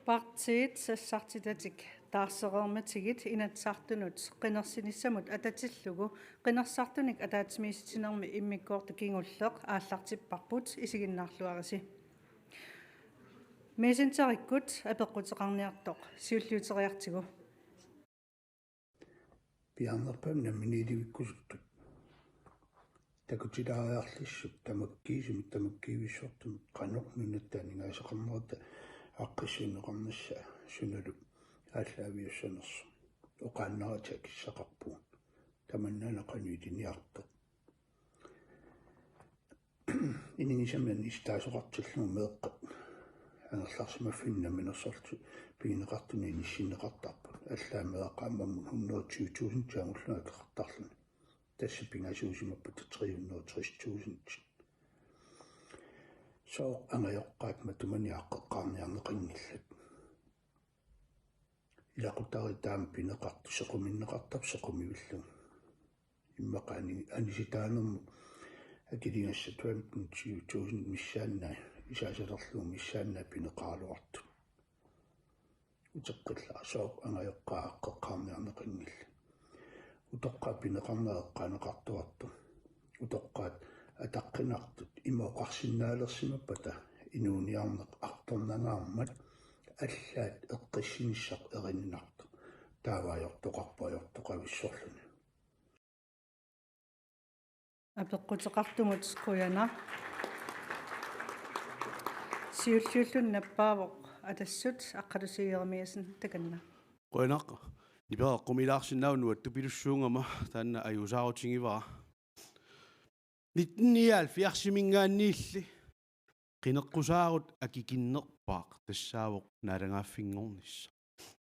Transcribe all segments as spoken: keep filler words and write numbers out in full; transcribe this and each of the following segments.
Partiit sassartitatik taarsereermatigit Inatsisartunut qinersinissamut atatillugu qinersisartunik ataatsimiisitinermi immikkoortoq kingulleq aallartipparput, isiginnaarluarisi. Messengerikkut apeqquteqarniartoq siulliuteriartigu. Piaarnerpaamik namminiilivikkusuttut takutilaariarlissut tamakkiisumik tamakkiivissortumik qanoq nunatta aningaasaqarnerata aaqqissuunneqarnissaa sunalu aallaaviussanersoq oqaannarata akissaqarpugut. Tamannaana qanoq iliniartoq. Inigisamik anissitaasoqartillugu meeqqat angerlarsimaffinni namminersorlutik pigineqartuni inissinneqartarput. Allaat meeqqat aamma hundrede tyve tusind angullugu akeqartarluni. Tassa pingasuusimappata tre hundrede tres tusind. Sooq angajoqqaat matumani aaqqeqqaarniarneqanngillat? Ilaqutariit taama pineqartut sequminneqartarput sequmivillugu. Immaqa ani-, anisitaanermut akiligassat femten tyve tusind missaannaat isaasalerlugu missaannaat pineqaraluartut. Uteqqillat, sooq angajoqqaat aaqqeqqaarniarneqanngillat? Utoqqaat pineqarnerat eqqaaneqartuartoq. Utoqqaat ataqqinartut ima oqarsinnaalersimappata inuuniarneq artornangaarmat allaat eqqissinissaq erininartoq. Taava ajortoqarpoq ajortoqavissorluni. Apeqquteqartumut qujanaq. Siulliulluni nappaavoq Atassut Aqqalusi Jeremiassen, takanna. Qujanaq. Nipeqqummilaarsinnaavoq, nuattupilussuugama taanna ajuusaarutigivara. Nitten nioghalvfjerdsimiingaanniilli qineqqusaarut akikinnerpaaq tassaavoq naalagaaffinngornissaq.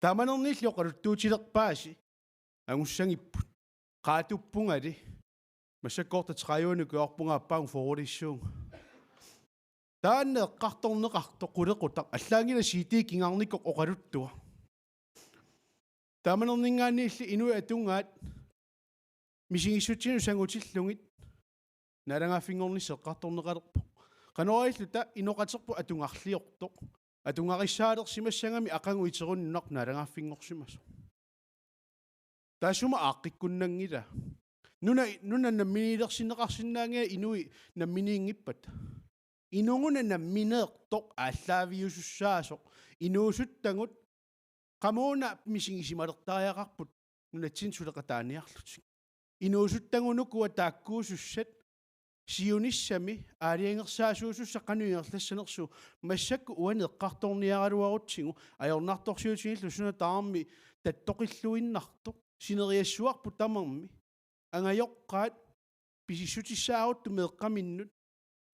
Taamanerniilli oqaluttuutilerpaasi, angussagipput. Qaatuppungali. Massakkorpiaq tredive ukiorpunga, aappaagu fyrrelissuunga. Taanna eqqartorneqartoq qulequtaq, allaanngilaq C D kingarnikoq oqaluttuaq. Taamanerniingaanniilli inuit atugaat misigissutsinut sangutillugit naalagaaffinngornissaq eqqartorneqalerpoq. Qanoq ililluta inoqaterput atugarliortoq. Atugarissaalersimassagami aqagu iterunnak naalagaaffinngorsimasoq. Taassuma aaqqikkunnanngilaa. Nuna, nuna namminiilersinneqarsinnaanngilaq, inuit namminiinngippata. Inuguna nammineertoq aallaaviusussaasoq. Inuusuttagut qamuuna misigisimalertariaqarput nunatsinni suleqataaniarlutik. Inuusuttagut ukua taakkuusussat siunissami aalajangersaasuusussat qanoq ingerlassanersugut. Massakkut uani eqqartorniaraluarutsigu ajornartorsiutigillu suna tamarmi tattoqilluinnartoq. Sineriassuarput tamarmi. Angajoqqaat pisissutissaaruttut meeqqaminnut.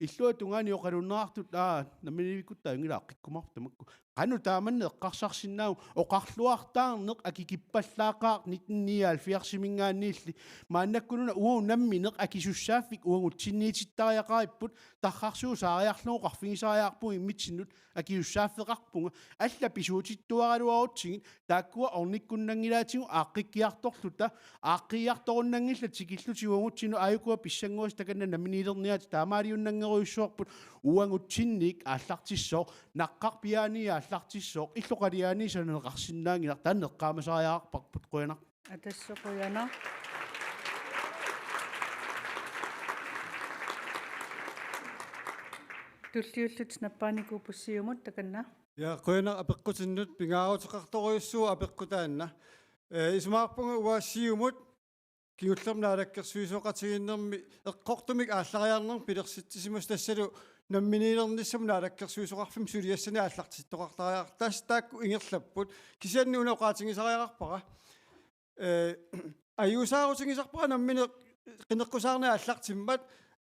Illuatungaani oqalunneqartut, aa, namminiilivikkuttaanngilaq, aaqqikkumaarput tamakku. Qanoq taamanna eqqarsarsinnaagut? Oqarluartaarneq akikippallaaqaaq nitten nioghalvfjerdsimiingaanniilli. Maannakkut una uagut nammineq akisussaaffik uagutsinniitittariaqaripput, tarrarsuusaariarlugu oqarfigisariaqarpugut immitsinnut akisussaaffeqarpunga. Allat pisuutittuaraluarutsigit, taakkua ornikkunnanngilaatigut aaqqikkiartorluta, aaqqiiartorunnanngillat tikilluta uagutsinnut, aajukua pissannguassat takanna namminiilerniaatit, taamaaliunnanngorujussuarput. Uagutsinniit aallartissooq, naqqarpiaaniit aallartissooq, illoqaliaaniit sananeqarsinnaanngilaq, taanna eqqaamasariaqarparput. Qujanaq. Atassut qujanaq. Tulliullutit nappaanikuupput Siumut, takanna. Ja, qujanaq apeqqutinnut, pingaaruteqartorujussuuvoq apeqqut taanna. Eh, isumaqarpunga uanga Siumut kingullermik naalakkersuisooqatigiinnermi eqqortumik aallariarnermik pilersitsisimasoq, tassalu namminiilernissamut naalakkersuisoqarfimmut suliassani aallartittoqartariaqartoq. Tassa taakku ingerlapput. Kisianni una oqaatigisariaqarpara. Eh, ajuusaarutigisarpara nammineq qineqqusaarneq aallartimmat,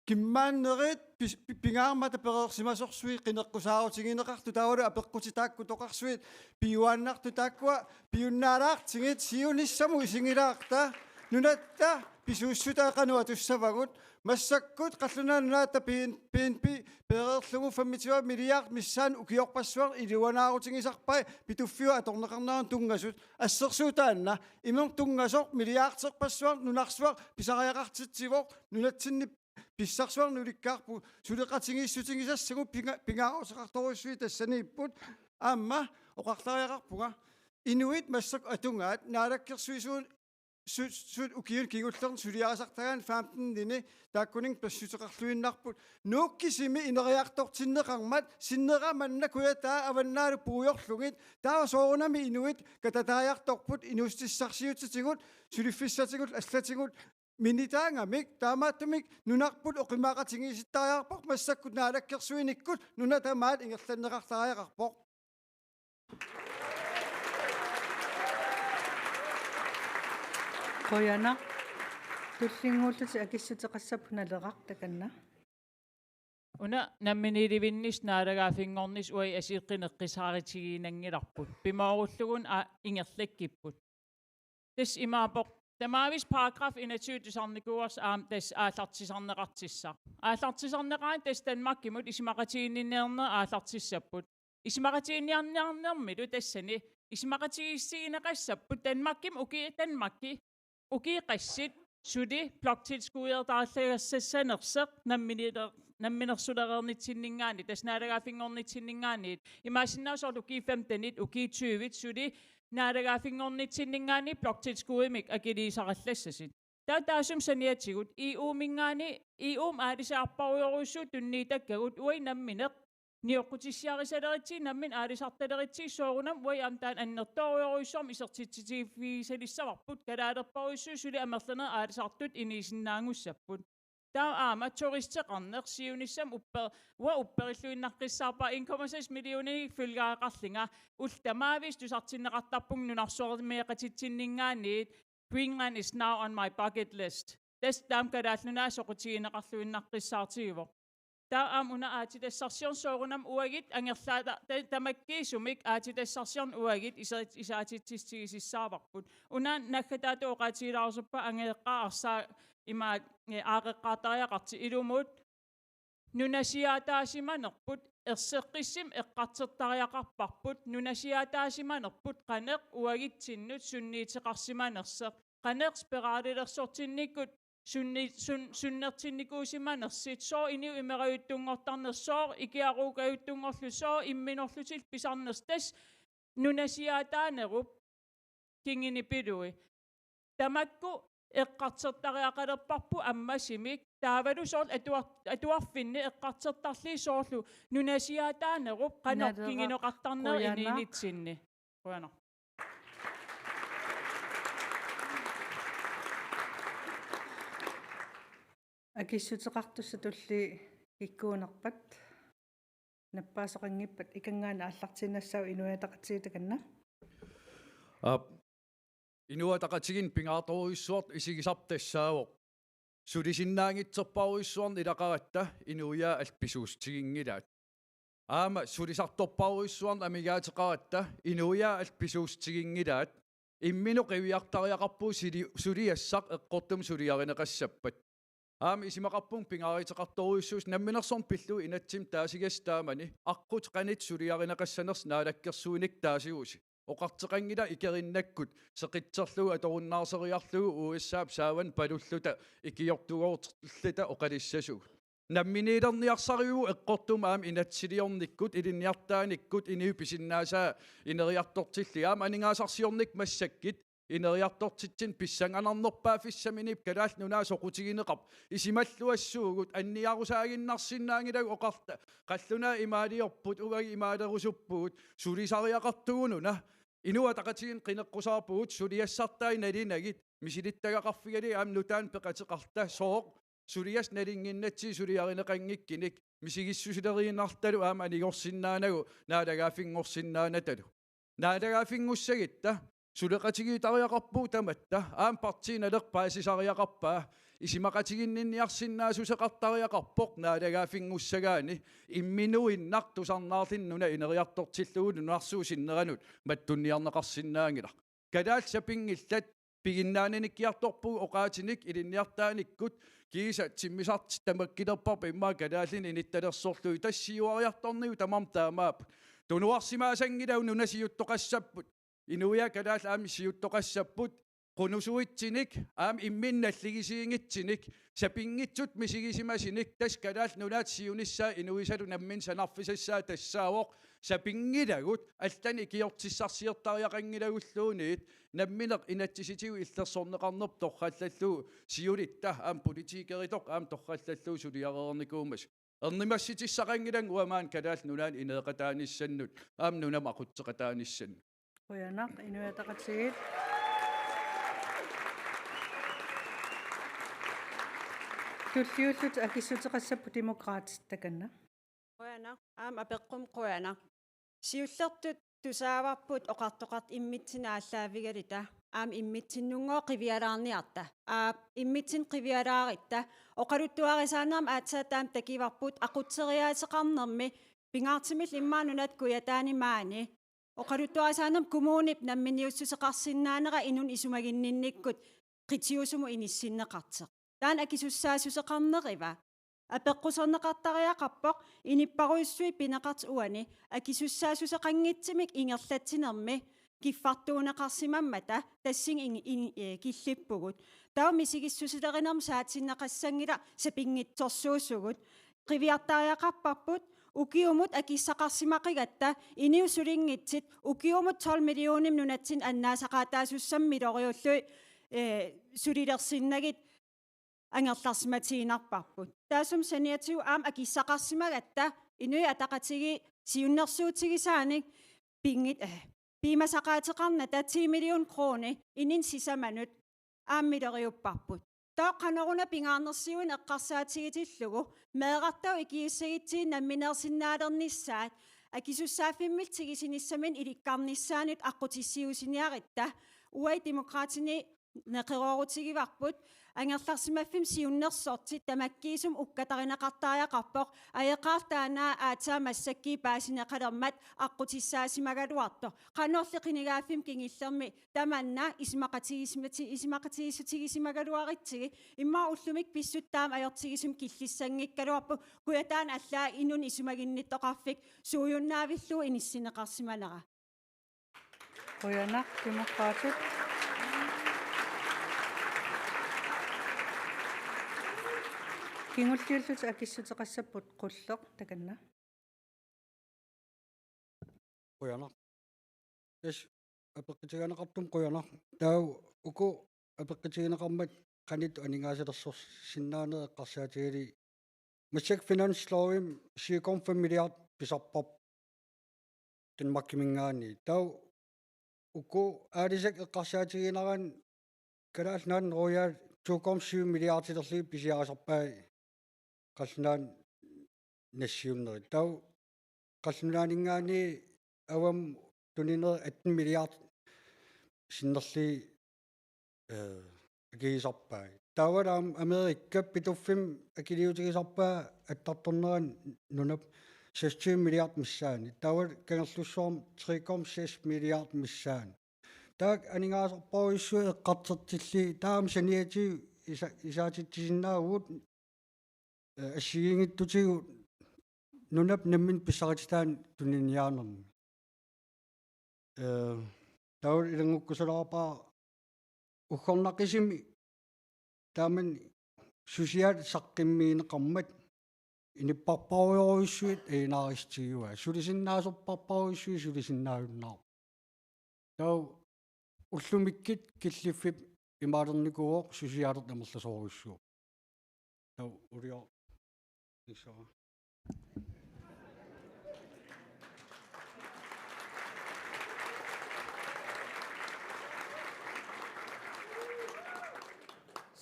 kimmaannerit pis-, pi-, pingaarmata pereersimasorsuit qineqqusaarutigineqartut, taavalu apeqqutit taakku toqarsuit piuaannartut, taakkua piunnaalaartigit. Siunissamut isigilaarta, nunatta pisuussutaa qanoq atussavagut. Massakkut qallunaat nunaata piin-, piinpi pereerlugu femogtyve milliard missaani ukiorpassuarni iluanaarutigisarpai Pituffiup atorneqarnerani tunngasut. Assersuut taanna, imeq tunngasoq milliarderpassuarni nunarsuaq pisariaqartitsivoq, nunatsinni pissarsuarnik ulikkaarpugut. Suleqatigiissutigisassagut pinga-, pingaaruteqartorujussuit tassaniipput. Aamma oqartariaqarpunga. Inuit massakkut atugaat naalakkersuisuut su-, su-, ukiuni kingullerni suliarisartagaanni femtenini taakkuninnga pissuteqarluinnarput. Nuuk kisimi ineriartortinneqarmat sinnera manna kujataa avannaalu puigorlugit. Taava soorunami inuit katataajartorput inuussutissarsiutitigut, suliffissatigut, allatigut, minitaangamik, taamaattumik nunarput oqimaaqatigiissittariaqarpoq, massakkut naalakkersuinikkut nuna tamaat ingerlanneqartariaqarpoq. Qujanaq. Tullinnguullutik akissuteqassapput Naleraq takanna. Una namminiilivinnissaq naalagaaffinngornissaq uagut aseqqinneqqissaarutigiinnanngilarput. Pimoorullugu a-, ingerlakkipput. Tassa imaappoq tamaavisa paragraf enogtyve tusarnikuuarsi aamma tassa aallartisarneqartissaq. Aallartisarneqarani tassa Danmarkimut isumaqatiginninniarneq aallartissapput. Isumaqatiginninniarnermilu tassani isumaqatigiissiineqassapput Danmarkimi uki-, Danmarki ukiut qassit suli bloktilskudertaarlagassanersoq namminiler-, namminersulereernitsinninngaanniit, tassa naalagaaffinngornitsinninngaanniit. Imaassinnaavoq soorlu ukiut femtenit, ukiut tyvit suli naalagaaffinngornitsinninngaanniit bloktilskudimik akiliisarallassasut. Taava taassuma saniatigut E U-minngaanniit, E U-mi aalisarparujorujussuuvoq tunniutakkagut uagut nammineq nioqqutissiarisaleritsigit, nammineq aalisartaleritsigit, soorunami uagut aamma taanna annertoorujorujussuarmik isertitsiffigisalissavarput, kalaalerparujussuit suli amerlanerit aalisartut inuusinnaanngussapput. Taava aamma turisteqarneq siunissami upper-, uanga upperilluinnaqqissaarpara en komma seks millioninik følgereqarlunga, ullut tamaavisa tusartinneqartarpunga nunarsuarmioqatitsinninngaanniit, Greenland is now on my bucket list. Tassa taama Kalaallit Nunaat soqutigineqarluinnaqqissaartigivoq. Taava aamma una aatsitassarsiorneq soorunami uagut angerlaata-, ta-, tamakkiisumik aatsitassarsiorneq uagut isa-, isaatitsissutigissavarput. Una naggataata oqaatigilaarusuppara angajoqqaarsaa ima, eh, aaqqeqqaartariaqartoq ilumut nunasiaataasimanerput, erseqqissumik eqqartortariaqarparput, nunasiaataasimanerput qanoq uagutsinnut sunniuteqarsimanersoq, qanoq spiralilersortinnikkut sunni-, sun-, sunnertinnikuusimanersut, sooq inuit imerajuttunngortarnersut, sooq ikiaroorujuttunngorlutik, sooq imminorlutillu pisarnersut, tassa nunasiaataanerup kingunipilui. Tamakku eqqartortariaqalerparput ammasumik, taavalu soorlu atuar-, atuarfinni eqqartortarlugit soorlu nunasiaataanerup qanoq Naleraq, kinguneqartarneri qujanaq. Inuunitsinni. Qujanaq. Akissuteqartussat tulliit kikkuunerpat nappaasoqanngippat, ikanngaanniit aallartiinnassaaq Inuit Ataqatigiit takanna. Aap, Inuit Ataqatigiinni pingaartorujussuartut isigisarput tassaavoq sulisinnaanngitsorpassuarnik ilaqaratta inuiaat allat pisuussutiginngilaat. Aamma sulisartorpassuarnik amigaateqaratta inuiaat allat pisuussutiginngilaat. Imminut qiviartariaqarpugut suli-, suliassaq eqqortumik suliarineqassappat. Aamma isumaqarpunga pingaaruteqartorujussuusoq namminersorneq pillugu inatsimmi taasigassaq taamani aqqutit qanoq suliarineqassanersut naalakkersuinikkut taasigusi. Oqartoqanngilaq ikerinnakkut seqitserlugu atorunnaarseriarlugu U S A-p saavanut palulluta ikiortugoortilluta oqalissasugut. Namminiilerniarsarivugut eqqortumut aamma inatsisiliornikkut, ilinniartaanikkut, inuit pisinnaasaat ineriartortillugit, aamma aningaasarsiornikkut massakkut ineriartortitsineq pissanganarnerpaaffissaminiippoq Kalaallit Nunaat soqutigineqarpoq. Isumalluassuugut, anniarusaaginnarsinnaanngilagut oqarta. Qallunaat imaaliorput, uagut imaalerusuppugut, sulisariaqartugut una. Inuit Ataqatigiinni qineqqusaarpugut, suliassartai nalunagit, misilittagaqarfigalugit aamma nutaanik peqateqarta, sooq suliassat nalunnginnatsigu suliarineqanngikkunik, misigissusileriinnartalu aamma anigorsinnaanagu naalagaaffinngorsinnaanatalu. Naalagaaffinngussagutta suleqatigiittariaqarpugut tamatta, aamma partii Naleraq paasisariaqarpaa, isumaqatiginninniarsinnaassuseqartariaqarpoq naalagaaffinngussagaanni, imminuinnaq tusarnaarluni nuna ineriartortillugu nunarsuup sinneranut mattunniarneqarsinnaanngilaq. Kalaallit sapinngillat, piginnaaneqarniartorpugut oqaatinik ilinniartaanikkut, kiisa timmisartoq tamakkilerparput immaqa kalaallinik inuttalersorlugit, tassa siuariartornigut tamarmik taamaapput. Tunuarsimaasanngilagut, nunat siuttoqassapput. Inuiaat kalaallit aamma siuttoqassapput. qunusuitsinik, aamma imminnut nalligisiingitsinik, sapinngitsutut misigisimasunik, tassa Kalaallit Nunaata siunissaa inuisalu nammineq sanarfisassaa tassaavoq, sapinngilagut, allanik ikiortissarsiortariaqanngilagulluunniit, nammineq inatsisitigut illersorneqarnerput torrallallugu siulitta, aamma politikeritoq, aamma torrallallugu suliareernikuummassuk. Ernumassutissaqanngilanga uanga maani Kalaallit Nunaanni ineeqataanissannut, aamma nunamut aqutseqataanissannut. Qujanaq, Inuit Ataqatigiit. Tulliullutik akissuteqassapput Demokraatit, takanna. Qujanaq, aamma apeqqummi qujanaq. Siullertut tusaavarput oqartoqartut immitsinnut aallaavigaluta, aamma immitsinnunngooq qivialaarniarta. Aap, immitsinnut qivialaaritta, oqaluttuarisaanermi aatsaat taama takuvarput aqutseriaaseqarnermi, pingaartumillu immaqa nunatta Kujataani maani. Oqaluttuarisaanermi kommunip namminiussuseqarsinnaanera inunnik isumaginninnikkut qitiusumut inissinneqartoq. Taanna akisussaassuseqarneriva? Apeqquserneqartariaqarpoq inuppassuit pineqartut uani akisussaassuseqanngitsumik ingerlatsinermi kiffartuunneqarsimammata, tassani in-, in-, eh, killippugut. Taava misigissusilerinermut saatinneqassanngilaq sapinngisorsuusugut. Qiviartariaqarparput ukiumut akissaqarsimaqigatta inuit sulinngitsut ukiumut tolv millionimik nunatsinni annaasaqaataasussamik miloriullugit, eh, sulilersinnagit angerlarsimatiinnarparput. Taassuma saniatigut aamma akissaqarsimagatta Inuit Ataqatigiit siunnersuutigisaanik pinngit-, eh, piumasaqaateqarnata ti million kroner inunnut sisamanut aamma miloriupparput. Taava qanoruna pingaarnersiuineq eqqarsaatigitillugu meerartagut ikiuussagutsigu nammineersinnaalernissaat akisussaaffimmillu tigusinissaminut ilikkarnissaanut aqqutissiuusiniarutta uagut Demokraatini neqeroorutigivarput, angerlarsimaffimmi siunnersortit tamakkiisumik ukkatarineqartariaqarpoq, ajoqaaq taanna aatsaat massakkut paasineqalermat aqqutissaasimagaluartoq. Qanorli qinigaaffimmi kingullermi tamanna isumaqatigiissimati-, isumaqatigiissutigisimagaluarutsigu, immaqa ullumikkut pissutsit taama ajortigisumik killissanngikkaluarput, Kujataani allaat inunnik isumaginnittoqarfik suujunnaarlugu inissinneqarsimanera. Qujanaq, Demokraatit. Kingulliullutik akissuteqassapput Qulleq, takanna. Qujanaq. Tassa apeqqutigineqartumik qujanaq. Taava uku apeqqutigineqarmat qanoq aningaasalersorsinnaanerit eqqarsaatigalugit. Massakkut finanslovimi syv komma fem milliard pisarparput Danmarkiminngaanniit. Taava uku aalisakkat eqqarsaatigineqarnani Kalaallit Nunaanni Royal to komma syv milliardilerlugit pisiarisarpai qallunaat nassiunnerit. Taava Qallunaat Nunaanniit avammut tuninerit atten milliard sinnerlugit, eh, akigisarpai. Taavalu aamma Amerikap Pituffimmi akiliutigisarpaa attartornerani nunap seksogtyve milliard missaani. Taavalu Kangerlussuarmi tre komma seks milliard missaani. Taakku aningaasarpassuit eqqartortillugit taama saniatigut isa-, isaatitsisinnaavugut, eh, assigiinngitsutigut nunap nammineq pissarititaanut tuniniaanermi. Eh, taava ilanngukkusulaarpara uggornaqisumik taamani susiat saqqummiunneqarmat inuppassuarujorujussuit ajunaarutigivaat. Sulisinnaasarpassuarujussuit sulisinnaajunnaarput. Taava ullumikkut killiffik imaalernikuuvoq susialerneq amerlasoorujussuuvoq. Taava ulior-, nissara.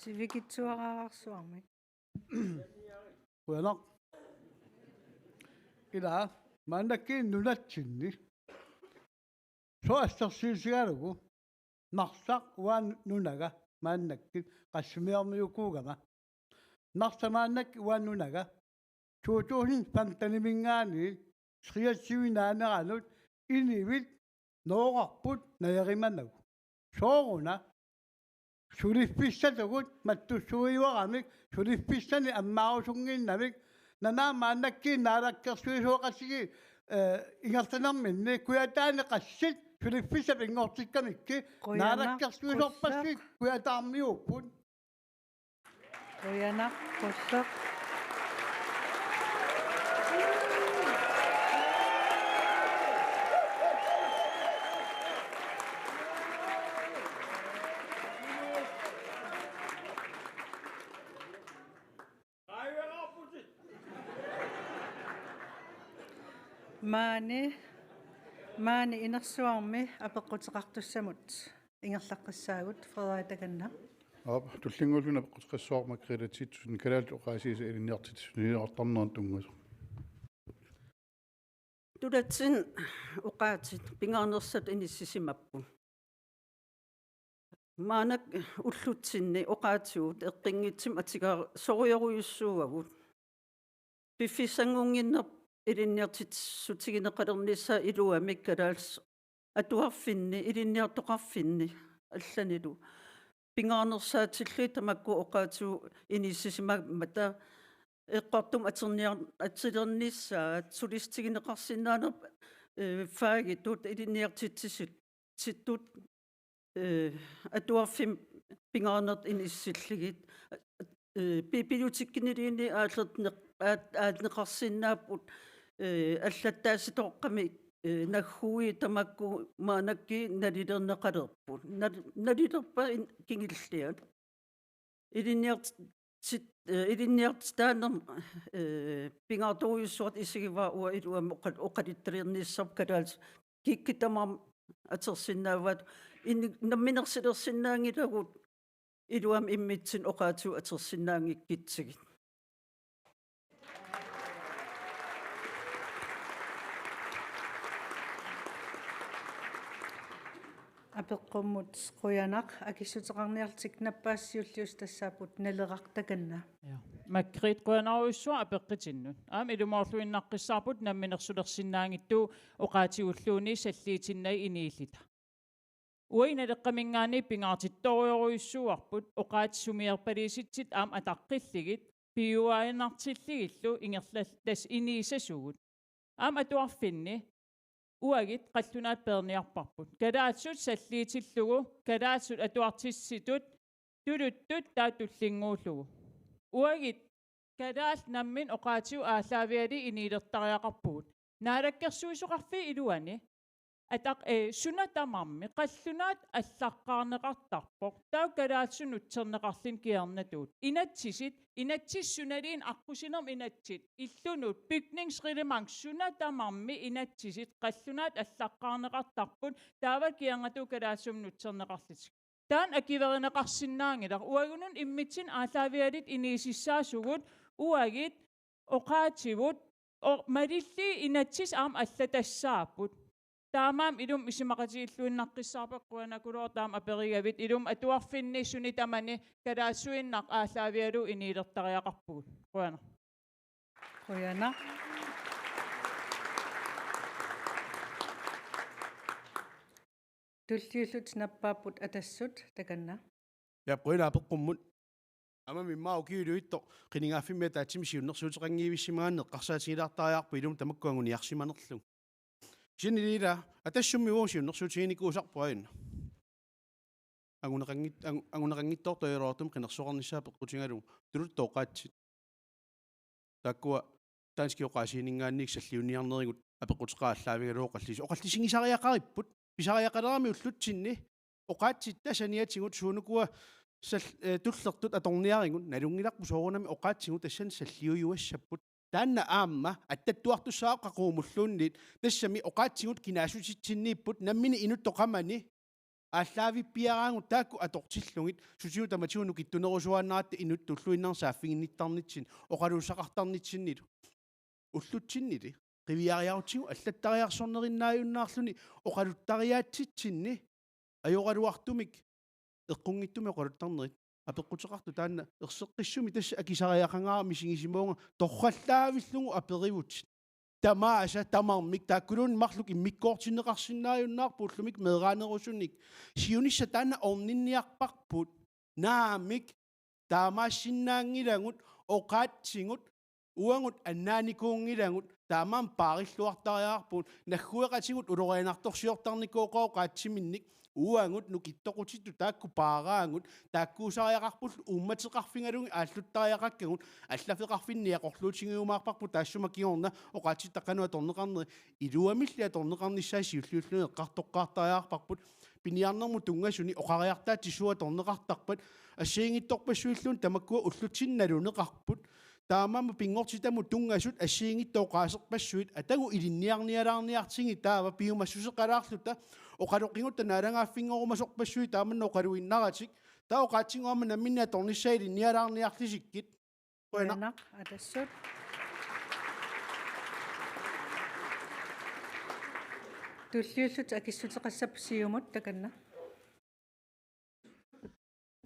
Sivikitsuararsuarmik. Qujanaq. Ila, maannakkut nunatsinni. Sooq assersuutigalugu, Narsaq uani nunaga maannakkut qassumiarmiukuugama. Narsaq maannakkut uani nunaga. To tusind femteniminngaanniit treogtyvenaaneranut inuit nooqarput najorimanagu. Sooruna suliffissatugut mattussuiuaramik suliffissanik ammaarusunnginnamik, nanaammaannakkut naalakkersuisooqatigiit, eh, ingerlanerminni Kujataani qassit suliffissat pinngortikkamikkit. Qujanaq, naalakkersuisorpassuit Qullaq. Kujataarmiuupput. Qujanaq, Qullaq. Maani, maani inersuarmi apeqquteqartussamut ingerlaqqissaagut, Frederik, takanna. Aap, tullinnguulluni apeqquteqassaaq Margrethe Titussen, kalaallit oqaasiisa ilinniartitsissutigineqartarnerannut tunngasoq. Tulatsinni oqaatsit pingaarnersatut inissisimapput. Maannakkut ullutsinni oqaatsivut eqqunngitsumik atugarissorujorujussuuagut. Piffissanngunnginnerput ilinniartitsissutigineqalernissaa iluamik kalaallisut atuarfinni, ilinniartoqarfinni allanilu. Pingaarnersaatillugit tamakku oqaatsivut inissisimammata eqqortumik atorniar-, atulernissaat sulissutigineqarsinnaanerput, eh, fagitut ilinniartitsisut, -sittut, eh, atuarfimmi pingaarnertut inissillugit, eh, bibliotekiniluunniit aallerneq-, aat-, aanneqarsinnaapput, eh, allattaasitoqqami, eh, nagguit tamakku maannakkut nalilerneqalerput. Nal-, nalilerpat in-, kingulliat. Ilinniartit-, eh, ilinniartitaanermut, eh, pingaartorujussuartut isigivara uanga iluamik oqal-, oqaluttulernissamut kalaallisut kikkut tamarmik atorsinnaavaat. Ini-, namminersulersinnaanngilagut iluamik immitsinnut oqaatsivut atorsinnaanngikkutsigit. Apeqqummut qujanaq, akissuteqarniarlutik nappaasut siulliusut tassaapput Naleraq, takanna. Ja. Margrethe, qujanarujussuaq apeqqutinnut. Aamma ilumoorluinnaqqissaarput namminersulersinnaanngitsugut oqaatsigulluunniit salliutinnagit inuulluta. Uagut Naleqqaminngaanniit pingaartittorujorujussuuarput oqaatsit sumiorpassuit aamma ataqqillugit, piujuaannartillugillu ingerlal-, tassa inuussasugut. Aamma atuarfinni uagut qallunaatut peerniarparput. Kalaallisut salliutillugu, kalaallisut atuartitsisutut, tuluttut taava tullinnguullugu. Uagut kalaallit namminneq oqaatsivut aallaavigalugit inuulertariaqarpugut. Naalakkersuisoqarfiup iluani ataq-, eh, suna tamarmi qallunaatut allaqqaarneqartarpoq. Taava kalaallisut nutserneqarluni kingornatigut. Inatsisit, inatsisit sunaluunniit aqqusinermut inatsit, illunut, bygningsreglement, suna tamarmi inatsisit qallunaatut allaqqaarneqartarput, taava kingornatigut kalaallisut nutserneqarlutik. Taanna akuerineqarsinnaanngilaq. Uagutsinnut immitsinnut aallaavigalugit inuusussaasugut, uagut oqaatsivut, o-, malillugit inatsisit aamma allatassaapput. Taamaammat ilumut isumaqatigilluinnaqqissaarpakka, qujanaqaaq taama aperigavit, ilumut atuarfinni suni tamani kalaallisuinnaq aallaavigalugu inuulertariaqarpugut. Qujanaq. Qujanaq. Tulliullutik nappaapput Atassut, takanna. Ja, qujanaq apeqqummut. Aamma immaqa ukiuliuttoq qinigaaffimmi ataatsimik siunnersuuteqanngivissimagaanni eqqarsaatigilaartariaqarpoq ilumut tamakku anguniarsimanerlugit. Kisianni ila Atassummi uagut siunnersuutiginikuusarput aajuna. Anguneqanngit-, angu-, anguneqanngitsoortoq iluartumik qinersoqarnissaa peqqutigalugu. Tuluttut oqaatsit. Taakkua danskit oqaasiinninngaanniit salliunniarnerigut apeqquteqaat aallaavigalugu oqallis-, oqallisigisariaqaripput, pisariaqalerami ullutsinni, oqaatsitta saniatigut suunukua sal-, eh, tullertut atorniarigut, nalunngilarput soorunami oqaatsigut tassani salliujuassapput. Taanna aamma attattuartussaavoq qaqugumulluunniit, tassami oqaatsigut kinaassutsitsinniipput nammineq inuttut qamani, aallaavippiaraagut taakku atortillugit, sutigut tamatigut nukittunerusuaannaratta inuttut tulluinnarni saaffiginnittarnitsinni, oqaluussaqartarnitsinnilu. Ullutsinnili qiviariarutsigu allattariarsornerinnaajunnaarluni oqaluttariaatsitsinni ajoraluartumik eqqunngitsumik oqaluttarnerit. Apeqquteqartoq taanna erseqqissumik tassa akisariaqangaarami, misigisimavunga torrallaavillugu aperivutit. Tamaasa tamarmik taakkuluunniit marluk immikkoortinneqarsinnaajunnaarput ullumikkut meeraanerusunik. Siunissaq taanna orninniarparput. Naamik, taamaassinnaanngilagut oqaatsigut Uagut annaanikuunngilagut, taamaammat paarilluartariaqarpugut, naggueqatigut ulorianartorsiortarnikooqaat oqaatsiminnik, uagut nukittoqutitut taakku paaraagut, taakkuusariaqarpullu uummateqarfigalugit aalluttariaqakkagut, allaffeqarfinni aqorluutigiumaarparput taassuma kingorna oqaatsitta qanoq atorneqarneri, iluamilli atorneqarnissaat siulliulluni eqqartoqqaartariaqarparput, piniarnermut tunngasuni oqariartaatsit suut atorneqartarpat, assigiinngitsorpassuilluunniit tamakkua ullutsinnut naluneqarput, taamaammat pinngortitamut tunngasut assigiinngitsut oqaaserpassuit atagu ilinniarnialaarniartigit taava piumassuseqalaarluta oqaloqigutta naalagaaffinngorumasorpassuit taamannak oqaluinnaratik, taava oqaatsigut aamma namminneq atornissaat ilinnialaarniarlisikkit. Qujanaq. Qujanaq, Atassut. Tulliullutik akissuteqassapput Siumut takanna.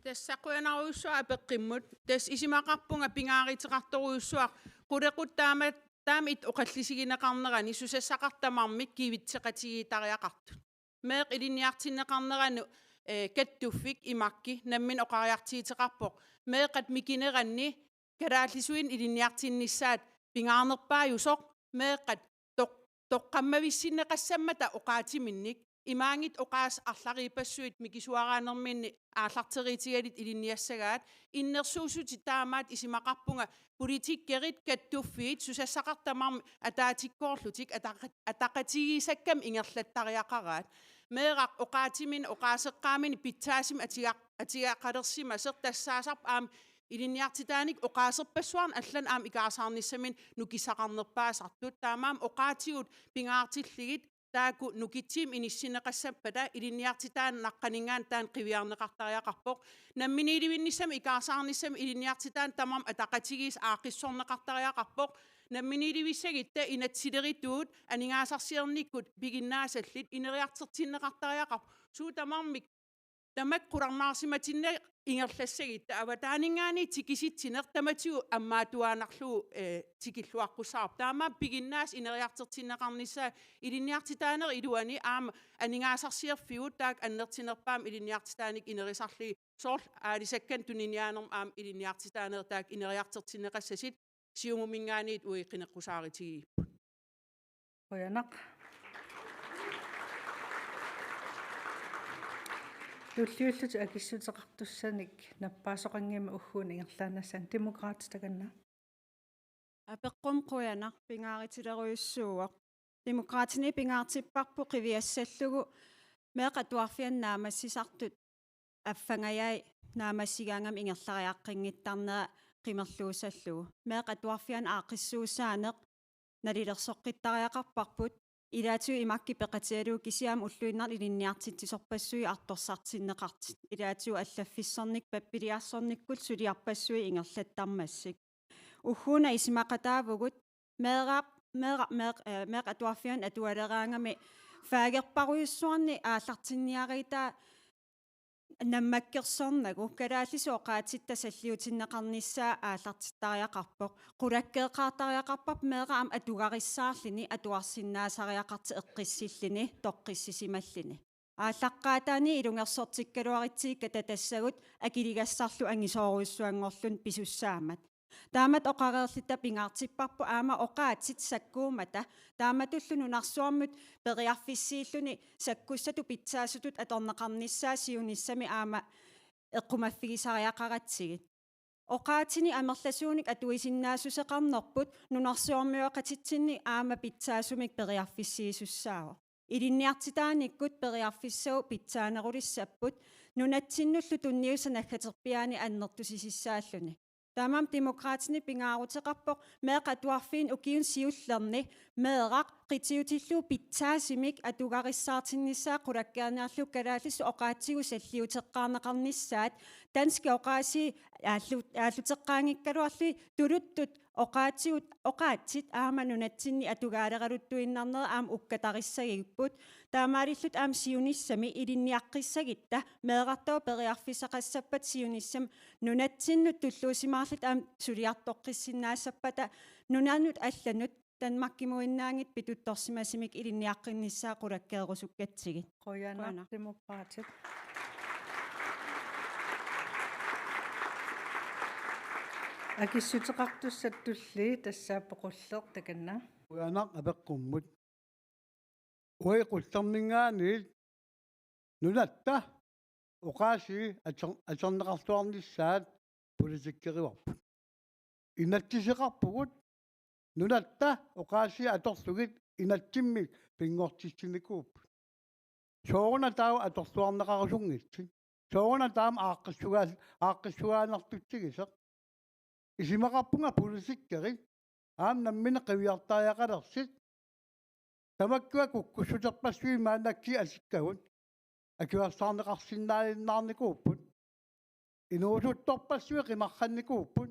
Tassa qujanarujussuaq apeqqummut. Tassa isumaqarpunga pingaaruteqartorujussuaq qulequttat taama, taama it oqallisigineqarnerani susassaqartut tamarmik kivitseqatigiittariaqartut. Meeqqat ilinniartinneqarneranut, eh, kattuffik imakki nammineq oqariartuuteqarpoq. Meeqqat mikineranni kalaallisuinnaq ilinniartinnissaat pingaarnerpaajusoq, meeqqat toq-, toqqammavissinneqassammata oqaatsiminnik, imaanngitsoq oqaaseq arlariippassuit mikisuaraanerminni aallarteriitigalugit ilinniassagaat, innersuussutit taamaattut isumaqarpunga politikkerit kattuffiit susassaqartut tamarmik ataatikkoorlutik ataqa-, ataqatigiissakkamik ingerlattariaqaraat. Meeraq oqaatsiminnik oqaaseqqaamini pitsaasumik atiga-, atigaqalersimasoq tassaasarpoq aamma ilinniartitaanik oqaaserpassuarnik allanut aamma ikaarsaarnissaminnik nukissaqarnerpaasartut. Taamaammat oqaatsigut pingaartillugit taakku nukittuumik inissinneqassappata ilinniartitaaneq naqqaninngaanniit taanna qiviarneqartariaqarpoq. Namminiilivinnissamut ikaarsaarnissamut ilinniartitaaneq tamarmik ataqatigiissut aaqqissorneqartariaqarpoq. Namminiilivissagutta inatsisilerituut aningaasarsiornikkut piginnaasallit ineriartortinneqartariaqarput. Suut tamarmik tamakku qularnaarsimatinneq ingerlassagutta avataaninngaanniit tikisitsineq tamatigut ammaattuaannarlugu, eh, tikilluaqqussaavoq. Taamaammat piginnaasat ineriartortinneqarnissaa ilinniartitaanerup iluani aamma aningaasarsiorfigut taakku annertunerpaamik ilinniartitaanik inerisarlugit, soorlu aalisakkanik tuniniaanermut aamma ilinniartitaanerit taakku ineriartortinneqassasut Siumuminngaanniit uagut qineqqusaarutigigipput. Qujanaq. Tulliullutik akissuteqartussanik nappaasoqanngimmat ugguuna ingerlaannassaanga. Demokraatit takanna. Apeqqummut qujanaq, pingaarutilerujussuuvoq. Demokraatini pingaartipparput qiviassallugu meeqqat atuarfiannut naammassisartut affangajai naammassigaangamik ingerlariaqqinngittarnera qimerluussallugu. Meeqqat atuarfiannut aaqqissuussaaneq nalilersoqqittariaqarparput, ilaatigut imakki peqatigalugu kisianni ulluinnarni ilinniartitsisorpassuit artorsartinneqartut. Ilaatigut allaffissornikkut pappiliarsornikkullu suliarpassuit ingerlattarmassuk. Ugguuna isumaqataavugut meeraq, meeraq, meeq-, eh, meeqqat atuarfiannut atualeraangami faagerparujussuarnik aallartinniaritaa nammakkersornagu kalaallisut oqaatsitta salliutinneqarnissaa aallartittariaqarpoq. Qulakkeeqqaartariaqarparput meeraq aamma atugarissaarluni atuarsinnaasariaqartoq eqqissilluni toqqissisimalluni. Aallaqqaataani ilungersortikkaluaritsigikkatta tassagut akiligassarlu angisoorujussuanngorluni pisussaammat. Taamatut oqareerlutta pingaartipparput aamma oqaatsit sakkuummata, taamatullu nunarsuarmut periarfissiilluni sakkussatut pitsaasutut atorneqarnissaa siunissami aamma eqqumaffigisariaqaratsigit. Oqaatsinik amerlasuunik atuisinnaassuseqarnerput nunarsuarmioqatitsinnik aamma pitsaasumik periarfissiisussaavoq. Ilinniartitaanikkut periarfissagut pitsaanerulissapput, nunatsinnullu tunniussat naggaterpiaani annertusisassaalluni. Taamaammat Demokraatini pingaaruteqarpoq meeqqat atuarfiini ukiuni siullerni meeraq qitiutillugu pitsaasumik atugarissaartinnissaa qulakkeerniarlugu kalaallisut oqaatsigut salliuteqqaarneqarnissaat, danskit oqaasii aallu-, aalluteqqaanngikkaluarlugit tuluttut oqaatsigut, oqaatsit aamma nunatsinni atugaaleraluttuinnarnerat aamma ukkatarissagipput. Taamaalilluta aamma siunissami ilinniaqqissagutta meerartagut periarfissaqassappata siunissami nunatsinnut tulluusimaarluta aamma suliartoqqissinnaassappata nunanut allanut Danmarkimuinnaanngitsut pituttorsimasumik ilinniaqqinnissaa qulakkeerusukkatsigit. Qujanaq. Qujanaq. Demokraatit. Akissuteqartussatulli tassaapput Qulleq takanna. Qujanaq apeqqummut. Uagut Qullerminngaanniit nunatta oqaasii ator-, atorneqarluarnissaat politikkerivarput. Inatsiseqarpugut nunatta oqaasii atorlugit inatsimmik pinngortitsinikuupput. Sooruna taava atorluarneqarusunngitsoq? Sooruna taama aaqqissugaa-, aaqqissugaannartutsigisoq? Isumaqarpunga politikkerit aamma nammineq qiviartariaqalersut. Tamakkua kukkussuterpassuit maannakkut asikkagut akuersaarneqarsinnaajunnaarnikuupput. Inuusuttorpassuit qimarrannikuupput.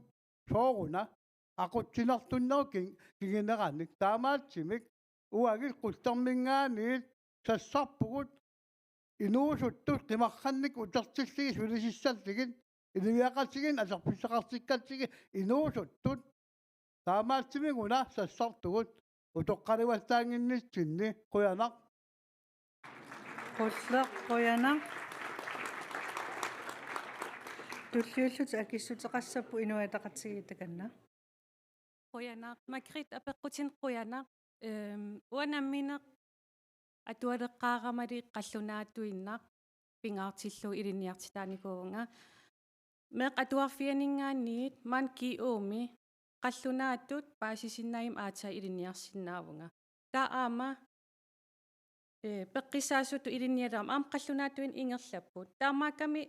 Sooruna aqutsinerlunnerup kin-, kinguneranik. Taamaattumik uagut Qullerminngaanniit sassarpugut inuusuttut qimarrannik utertillugit sulisissallugit, inuiaqatigiinni atorfissaqartikkallutik inuusuttut. Taamaattumik una sassartugut utoqqalivallaannginnitsinni. Qujanaq. Qulleq, qujanaq. Tulliullutik akissuteqassapput Inuit Ataqatigiit takanna. Qujanaq. Margrethe apeqqutinik qujanaq. Ehm, uanga nammineq atualeqqaaramali qallunaatuinnaq pingaartillugu ilinniartitaanikuuvunga. Meeqqat Atuarfianinngaanniit maani G Å-mi qallunaatut paasisinnaaguma aatsaat ilinniarsinnaavunga. Taava aamma, eh, peqqissaasutut ilinnialerama aamma qallunaatuinnaq ingerlapput. Taamaakkami,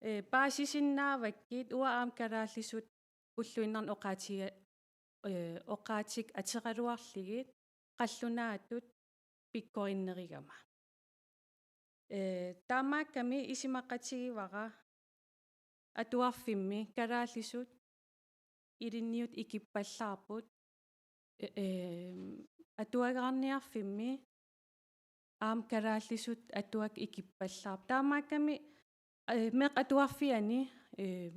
eh, paasisinnaavakkit uanga aamma kalaallisut ulluinnarni oqaatiga-, eh, oqaatikkut ateraluarlugit qallunaatut pikkorinnerugama. Eh, taamaakkami isumaqatigivara atuarfimmi kalaallisut ilinniuttut ikippallaarput, eh, eh, atuagaarniarfimmi aamma kalaallisut atuakkut ikippallaarput. Taamaakkami, eh, Meeqqat Atuarfiani, eh,